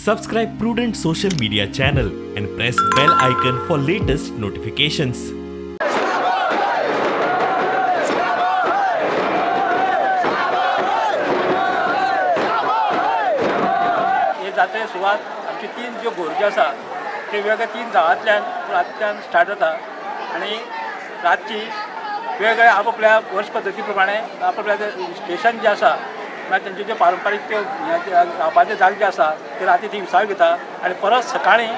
Subscribe Prudent Social Media channel and press bell icon for latest notifications. हे जात्रे सुरवात आमची तीन ज्यो गोरज्यो आसा त्यो वेगळ्या तीन गांवांतल्यान रातच्यान स्टार्ट जाता आनी रातची वेगवेगळ्या आपापल्या वर्स पद्दती प्रमाणे आपापल्या स्टेशन जें आसा म्हळ्यार तेंचे जे पारंपारीक त्यो हें रावपाचे जागे जे आसा ते राती ती विसाव घेता आनी परत सकाळीं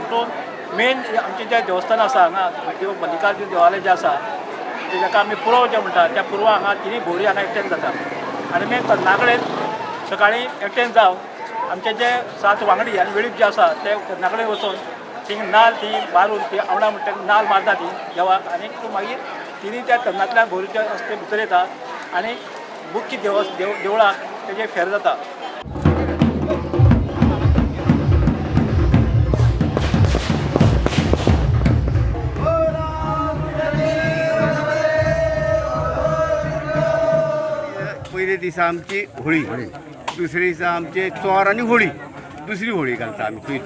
उठून मेन आमचें जें देवस्थान आसा हांगा देव मल्लिकार्जून देवालय जें आसा जाका आमी पुरव जें म्हणटा त्या पुरवा हांगा तिनूय भोवरी हांगा एकठांय जाता आनी मेन कन्ना कडेन सकाळीं एकठांय जावन आमचे जे सात वांगडी आनी वेळीप जे आसा ते कन्ना कडेन वचून थिंग नाल ती मारून ती आवडा म्हणटा नाल मारता ती देवाक आनी मागीर तिनी त्या कन्नांतल्यान भोवरीच्या रस्ते भितर येता आनी मुख्य देवळाक तेजें फेर जाता. पयले दिसा आमची होळी, दुसरे दिसा आमचे चोर आनी होळी, दुसरी होळी घालता आमी थंय.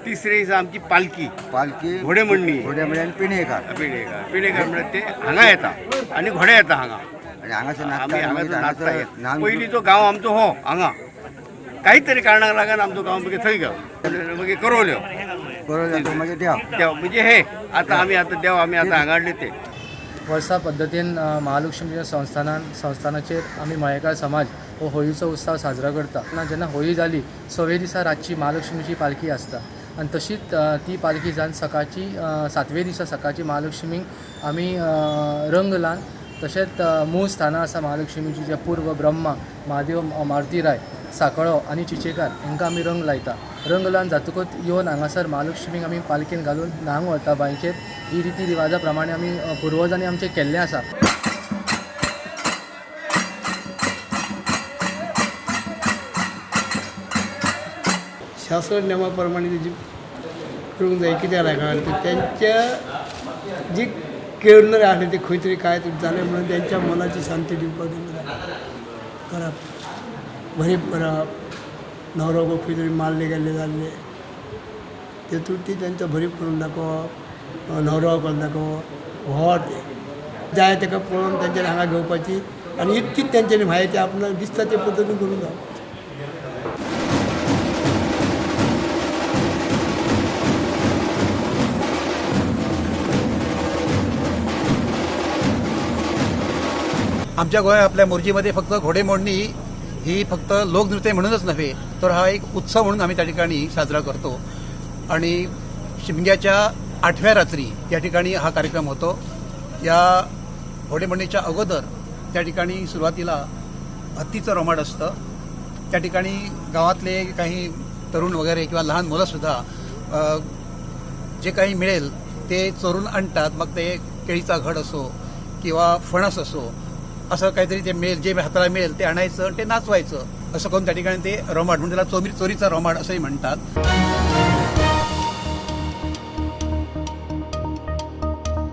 तिसरे दिसा आमची पालकी, पालकी, घोडेमोडणी, घोडेमोडणी आनी पिणेकार. पिणेकार, पिणेकार म्हळ्यार ते हांगा येता आनी घोडे येता हांगा. आनी हांगासर आमी हांगासर नाचता. नाचता. पयलींचो गांव आमचो हो हांगा, काही तरी कारणाक लागून आमचो गांव मागीर थंय गेलो, मागीर करवल्यो, करवल्यो मागीर देव देव म्हणजे हे आतां आमी आतां देव आमी आतां हांगा हाडले ते. वर्सा पद्दतीन महालक्ष्मीच्या संस्थानाचेर आमी मयेकार समाज हो होळीचो उत्सव साजरो करता. जेन्ना होळी जाली सवे दिसा रातची महालक्ष्मीची पालखी आसता आनी तशीच ती पालखी जावन सकाळची सातवे दिसा सकाळची महालक्ष्मीक आमी रंग लावन तशेंच मूळ स्थानां आसा महालक्ष्मीची जे पूर्व ब्रह्मा महादेव मारुतीराय साकळो आनी चिचेकार हांकां आमी रंग लायता. रंग लावन जातकूच येवन हांगासर महालक्ष्मीक आमी पालखेन घालून न्हांग व्हरता बांयचेर. ही रिती रिवाजा प्रमाणे आमी पुर्वजांनी आमचें केल्लें आसा. शासन नेमाप्रमाणे त्याची करूंक जाय. कित्याक लागून तर त्यांच्या जी केळणारे आसले ते खंय तरी काय तरी जालें म्हणून त्यांच्या मनाची शांती दिवपाक करप, भरीप करप, न्हवरो खंय तरी मारले गेल्ले जाल्ले तेतून ती त्यांच्या भरीप करून दाखोवप, न्हवरो करून दाखोवप, हो जाय ताका पळोवन तेंच्यांनी हांगा घेवपाची आनी इतकीच तेंच्यांनी म्हायती आपणाक दिसता ते पद्दतीन करून जावप. आमच्या गोंया आपल्या मोरजीमध्ये फक्त घोडेमोडणी ही फक्त लोकनृत्य म्हणूनच नव्हे तर हा एक उत्सव म्हणून आम्ही त्या ठिकाणी साजरा करतो. आणि शिमग्याच्या आठव्या रात्री या ठिकाणी हा कार्यक्रम होतो. या घोडेमोडणीच्या अगोदर त्या ठिकाणी सुरुवातीला हत्तीचं रोमाड असतं. त्या ठिकाणी गावातले काही तरुण वगैरे किंवा लहान मुलंसुद्धा जे काही मिळेल ते चोरून आणतात. मग ते केळीचा घड असो किंवा फणस असो, असं काहीतरी ते मिळेल, जे हाताला मिळेल ते आणायचं आणि ते नाचवायचं, असं करून त्या ठिकाणी ते रोमाड म्हणजे त्याला चोरीचा रोमाड असंही म्हणतात.